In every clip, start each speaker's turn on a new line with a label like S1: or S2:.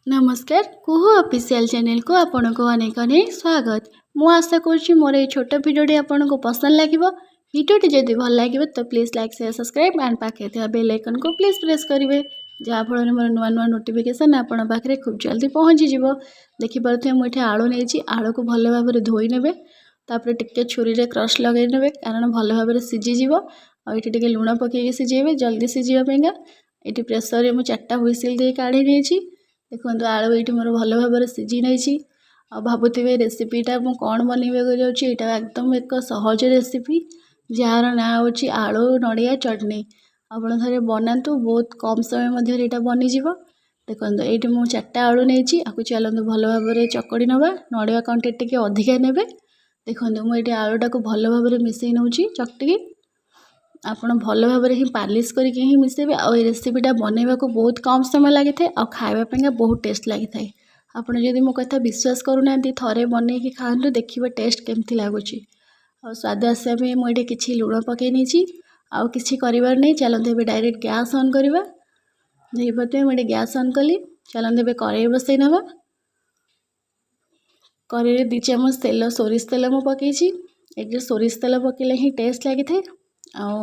S1: ନମସ୍କାର, କୁହୁ ଅଫିସିଆଲ୍ ଚ୍ୟାନେଲକୁ ଆପଣଙ୍କୁ ଅନେକ ଅନେକ ସ୍ୱାଗତ। ମୁଁ ଆଶା କରୁଛି ମୋର ଏଇ ଛୋଟ ଭିଡ଼ିଓଟି ଆପଣଙ୍କୁ ପସନ୍ଦ ଲାଗିବ। ଭିଡ଼ିଓଟି ଯଦି ଭଲ ଲାଗିବ ତ please like, share, subscribe and ପାଖରେ ଥିବା ବେଲ୍ ଆଇକନ୍କୁ ପ୍ଲିଜ୍ ପ୍ରେସ୍ କରିବେ, ଯାହାଫଳରେ ମୋର ନୂଆ ନୂଆ ନୋଟିଫିକେସନ୍ ଆପଣଙ୍କ ପାଖରେ ଖୁବ୍ ଜଲ୍ଦି ପହଞ୍ଚିଯିବ। ଦେଖିପାରୁଥିବେ, ମୁଁ ଏଠି ଆଳୁ ନେଇଛି। ଆଳୁକୁ ଭଲ ଭାବରେ ଧୋଇ ନେବେ, ତାପରେ ଟିକେ ଛୁରୀରେ କ୍ରସ୍ ଲଗାଇ ନେବେ, କାରଣ ଭଲ ଭାବରେ ସିଝିଯିବ। ଆଉ ଏଠି ଟିକେ ଲୁଣ ପକାଇକି ସିଝେଇବେ ଜଲ୍ଦି ସିଝିବା ପାଇଁକା। ଏଠି ପ୍ରେସରରେ ମୁଁ 4ଟା ହୁଇସିଲ୍ ଦେଇ କାଢ଼ି ନେଇଛି। ଦେଖନ୍ତୁ, ଆଳୁ ଏଇଠି ମୋର ଭଲ ଭାବରେ ସିଝି ନେଇଛି। ଆଉ ଭାବୁଥିବେ ରେସିପିଟା ମୁଁ କ'ଣ ବନେଇବାକୁ ଯାଉଛି। ଏଇଟା ଏକଦମ ଏକ ସହଜ ରେସିପି, ଯାହାର ନାଁ ହେଉଛି ଆଳୁ ନଡ଼ିଆ ଚଟଣି। ଆପଣ ଥରେ ବନାନ୍ତୁ, ବହୁତ କମ୍ ସମୟ ମଧ୍ୟରେ ଏଇଟା ବନିଯିବ। ଦେଖନ୍ତୁ, ଏଇଠି ମୁଁ 4ଟା ଆଳୁ ନେଇଛି। ଆକୁ ଚାଲନ୍ତୁ ଭଲ ଭାବରେ ଚକଡ଼ି ନେବା। ନଡ଼ିଆ କ୍ୱାଣ୍ଟିଟି ଟିକେ ଅଧିକା ନେବେ। ଦେଖନ୍ତୁ, ମୁଁ ଏଇଠି ଆଳୁଟାକୁ ଭଲ ଭାବରେ ମିଶାଇ ନେଉଛି ଚକଟିକି। ଆପଣ ଭଲ ଭାବରେ ହିଁ ପାଲିସ୍ କରିକି ହିଁ ମିଶାଇବେ। ଆଉ ଏ ରେସିପିଟା ବନେଇବାକୁ ବହୁତ କମ୍ ସମୟ ଲାଗିଥାଏ ଆଉ ଖାଇବା ପାଇଁକା ବହୁତ ଟେଷ୍ଟ ଲାଗିଥାଏ। ଆପଣ ଯଦି ମୋ କଥା ବିଶ୍ୱାସ କରୁନାହାନ୍ତି, ଥରେ ବନେଇକି ଖାଆନ୍ତୁ, ଦେଖିବେ ଟେଷ୍ଟ କେମିତି ଲାଗୁଛି। ଆଉ ସ୍ୱାଦ ଆସିବା ପାଇଁ ମୁଁ ଏଠି କିଛି ଲୁଣ ପକାଇ ନେଇଛି। ଆଉ କିଛି କରିବାର ନାହିଁ, ଚାଲନ୍ତୁ ଏବେ ଡାଇରେକ୍ଟ ଗ୍ୟାସ୍ ଅନ୍ କରିବା। ଦେଖିପାରୁଥିବେ, ମୁଁ ଏଠି ଗ୍ୟାସ୍ ଅନ୍ କଲି। ଚାଲନ୍ତୁ ଏବେ କଡ଼େଇ ବସାଇ ନେବା। କଡ଼େଇରେ 2 ଚାମଚ ତେଲ, ସୋରିଷ ତେଲ ମୁଁ ପକାଇଛି। ଏଠି ସୋରିଷ ତେଲ ପକାଇଲେ ହିଁ ଟେଷ୍ଟ ଲାଗିଥାଏ। ଆଉ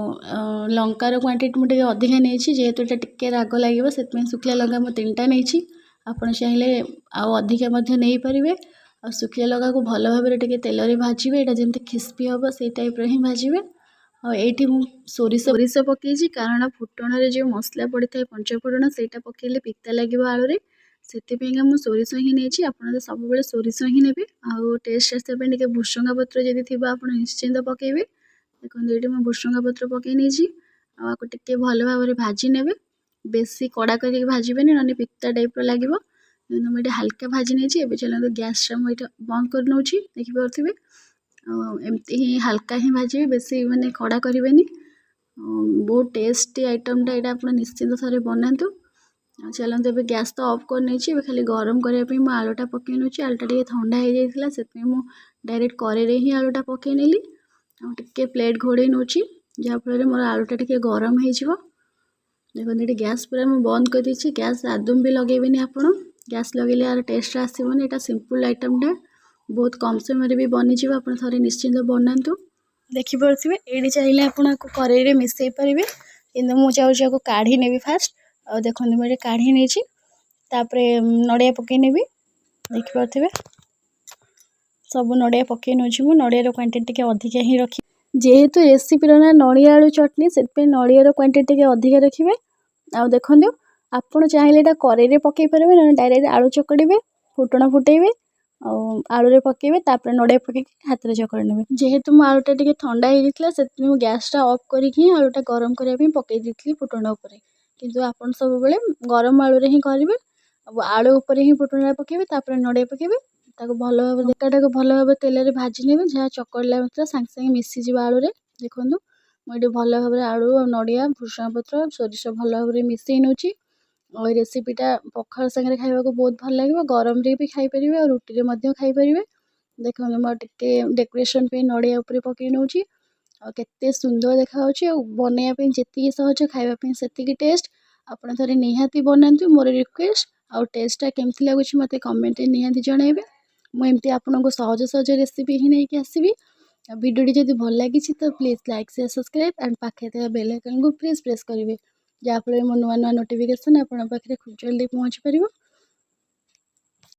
S1: ଲଙ୍କାର କ୍ୱାଣ୍ଟିଟି ମୁଁ ଟିକେ ଅଧିକା ନେଇଛି, ଯେହେତୁ ଏଇଟା ଟିକେ ରାଗ ଲାଗିବ, ସେଥିପାଇଁ ଶୁଖିଲା ଲଙ୍କା ମୁଁ 3ଟା ନେଇଛି। ଆପଣ ଚାହିଁଲେ ଆଉ ଅଧିକା ମଧ୍ୟ ନେଇପାରିବେ। ଆଉ ଶୁଖିଲା ଲଙ୍କାକୁ ଭଲ ଭାବରେ ଟିକେ ତେଲରେ ଭାଜିବେ। ଏଇଟା ଯେମିତି ଖ୍ରିସ୍ପି ହେବ, ସେଇ ଟାଇପ୍ର ହିଁ ଭାଜିବେ। ଆଉ ଏଇଠି ମୁଁ ସୋରିଷ ପକାଇଛି, କାରଣ ଫୁଟଣରେ ଯେଉଁ ମସଲା ପଡ଼ିଥାଏ, ପଞ୍ଚଫୁଟଣ, ସେଇଟା ପକାଇଲେ ପିତା ଲାଗିବ ଆଳୁରେ। ସେଥିପାଇଁକା ମୁଁ ସୋରିଷ ହିଁ ନେଇଛି। ଆପଣ ତ ସବୁବେଳେ ସୋରିଷ ହିଁ ନେବେ। ଆଉ ଟେଷ୍ଟ ଆସିବା ପାଇଁ ଟିକେ ଭୃସଙ୍ଗା ପତ୍ର ଯଦି ଥିବ, ଆପଣ ନିଶ୍ଚିନ୍ତ ପକାଇବେ। ଦେଖନ୍ତୁ, ଏଇଠି ମୁଁ ଭୃସଙ୍ଗା ପତ୍ର ପକାଇ ନେଇଛି। ଆଉ ଆକୁ ଟିକେ ଭଲ ଭାବରେ ଭାଜି ନେବେ। ବେଶୀ କଡ଼ା କରିକି ଭାଜିବେନି, ନହେଲେ ପିତା ଟାଇପ୍ର ଲାଗିବ। କିନ୍ତୁ ମୁଁ ଏଇଠି ହାଲକା ଭାଜି ନେଇଛି। ଏବେ ଚାଲନ୍ତୁ ଗ୍ୟାସ୍ଟା ମୁଁ ଏଇଟା ବନ୍ଦ କରି ନେଉଛି। ଦେଖିପାରୁଥିବେ, ଆଉ ଏମିତି ହିଁ ହାଲକା ହିଁ ଭାଜିବେ, ବେଶୀ ମାନେ କଡ଼ା କରିବେନି। ବହୁତ ଟେଷ୍ଟି ଆଇଟମ୍ଟା ଏଇଟା, ଆପଣ ନିଶ୍ଚିନ୍ତ ଥରେ ବନାନ୍ତୁ। ଆଉ ଚାଲନ୍ତୁ ଏବେ ଗ୍ୟାସ୍ ତ ଅଫ୍ କରିନେଇଛି। ଏବେ ଖାଲି ଗରମ କରିବା ପାଇଁ ମୁଁ ଆଳୁଟା ପକାଇ ନେଉଛି। ଆଳୁଟା ଟିକେ ଥଣ୍ଡା ହେଇଯାଇଥିଲା, ସେଥିପାଇଁ ମୁଁ ଡାଇରେକ୍ଟ କରେଇରେ ହିଁ ଆଳୁଟା ପକାଇ ନେଲି। ଆଉ ଟିକେ ପ୍ଲେଟ୍ ଘୋଡ଼େଇ ନେଉଛି, ଯାହାଫଳରେ ମୋର ଆଳୁଟା ଟିକେ ଗରମ ହେଇଯିବ। ଦେଖନ୍ତୁ, ଏଠି ଗ୍ୟାସ୍ ପୁରା ମୁଁ ବନ୍ଦ କରିଦେଇଛି। ଗ୍ୟାସ୍ ଆଦୌ ବି ଲଗେଇବେନି ଆପଣ। ଗ୍ୟାସ୍ ଲଗେଇଲେ ଆର ଟେଷ୍ଟଟା ଆସିବନି। ଏଇଟା ସିମ୍ପଲ୍ ଆଇଟମ୍ଟା, ବହୁତ କମ୍ ସମୟରେ ବି ବନିଯିବ। ଆପଣ ଥରେ ନିଶ୍ଚିନ୍ତ ବନାନ୍ତୁ। ଦେଖିପାରୁଥିବେ, ଏଇଠି ଚାହିଁଲେ ଆପଣ ଆକୁ କରେଇରେ ମିଶାଇ ପାରିବେ, କିନ୍ତୁ ମୁଁ ଚାହୁଁଛି ଆକୁ କାଢ଼ି ନେବି ଫାଷ୍ଟ। ଆଉ ଦେଖନ୍ତୁ, ମୁଁ ଏଠି କାଢ଼ି ନେଇଛି। ତାପରେ ନଡ଼ିଆ ପକାଇ ନେବି। ଦେଖିପାରୁଥିବେ, ସବୁ ନଡ଼ିଆ ପକାଇ ନେଉଛି ମୁଁ। ନଡ଼ିଆର କ୍ୱାଣ୍ଟିଟି ଟିକେ ଅଧିକା ହିଁ ରଖି, ଯେହେତୁ ରେସିପିର ନାଁ ନଡ଼ିଆ ଆଳୁ ଚଟଣି, ସେଥିପାଇଁ ନଡ଼ିଆର କ୍ୱାଣ୍ଟିଟି ଟିକେ ଅଧିକା ରଖିବେ। ଆଉ ଦେଖନ୍ତୁ, ଆପଣ ଚାହିଁଲେ ଏଇଟା କରେଇରେ ପକାଇ ପାରିବେ, ନହେଲେ ଡାଇରେକ୍ଟ ଆଳୁ ଚକଡ଼ିବେ, ଫୁଟଣ ଫୁଟେଇବେ ଆଉ ଆଳୁରେ ପକାଇବେ, ତାପରେ ନଡ଼ିଆ ପକାଇକି ହାତରେ ଚକଡ଼ି ନେବେ। ଯେହେତୁ ମୋ ଆଳୁଟା ଟିକେ ଥଣ୍ଡା ହେଇଯାଇଥିଲା, ସେଥିପାଇଁ ମୁଁ ଗ୍ୟାସ୍ଟା ଅଫ୍ କରିକି ହିଁ ଆଳୁଟା ଗରମ କରିବା ପାଇଁ ପକାଇ ଦେଇଥିଲି ଫୁଟଣ ଉପରେ। କିନ୍ତୁ ଆପଣ ସବୁବେଳେ ଗରମ ଆଳୁରେ ହିଁ କରିବେ। ଆଉ ଆଳୁ ଉପରେ ହିଁ ଫୁଟଣଟା ପକାଇବେ, ତାପରେ ନଡ଼ିଆ ପକାଇବେ। ତାକୁ ଭଲ ଭାବରେ, ଲଙ୍କାଟାକୁ ଭଲ ଭାବରେ ତେଲରେ ଭାଜି ନେବେ। ଯାହା ଚକଡ଼ିଲା ମାତ୍ରେ ସାଙ୍ଗେ ସାଙ୍ଗେ ମିଶିଯିବ ଆଳୁରେ। ଦେଖନ୍ତୁ, ମୁଁ ଏଠି ଭଲ ଭାବରେ ଆଳୁ ଆଉ ନଡ଼ିଆ, ଭୃସଙ୍ଗା ପତ୍ର, ସୋରିଷ ଭଲ ଭାବରେ ମିଶାଇ ନେଉଛି। ଆଉ ଏ ରେସିପିଟା ପଖାଳ ସାଙ୍ଗରେ ଖାଇବାକୁ ବହୁତ ଭଲ ଲାଗିବ। ଗରମରେ ବି ଖାଇପାରିବେ ଆଉ ରୁଟିରେ ମଧ୍ୟ ଖାଇପାରିବେ। ଦେଖନ୍ତୁ, ମୁଁ ଆଉ ଟିକେ ଡେକୋରେସନ୍ ପାଇଁ ନଡ଼ିଆ ଉପରେ ପକାଇ ନେଉଛି। ଆଉ କେତେ ସୁନ୍ଦର ଦେଖାଯାଉଛି! ଆଉ ବନେଇବା ପାଇଁ ଯେତିକି ସହଜ, ଖାଇବା ପାଇଁ ସେତିକି ଟେଷ୍ଟ। ଆପଣ ଥରେ ନିହାତି ବନାନ୍ତୁ, ମୋର ରିକ୍ୱେଷ୍ଟ। ଆଉ ଟେଷ୍ଟଟା କେମିତି ଲାଗୁଛି ମୋତେ କମେଣ୍ଟରେ ନିହାତି ଜଣାଇବେ। ମୁଁ ଏମିତି ଆପଣଙ୍କୁ ସହଜ ସହଜ ରେସିପି ହିଁ ନେଇକି ଆସିବି। ଆଉ ଭିଡ଼ିଓଟି ଯଦି ଭଲ ଲାଗିଛି ତ please like, share, subscribe and ପାଖରେ ଥିବା ବେଲ୍ ଆଇକନ୍କୁ ପ୍ଲିଜ୍ ପ୍ରେସ୍ କରିବେ, ଯାହାଫଳରେ ମୋ ନୂଆ ନୂଆ ନୋଟିଫିକେସନ୍ ଆପଣଙ୍କ ପାଖରେ ଖୁବ୍ ଜଲ୍ଦି ପହଞ୍ଚି ପାରିବ।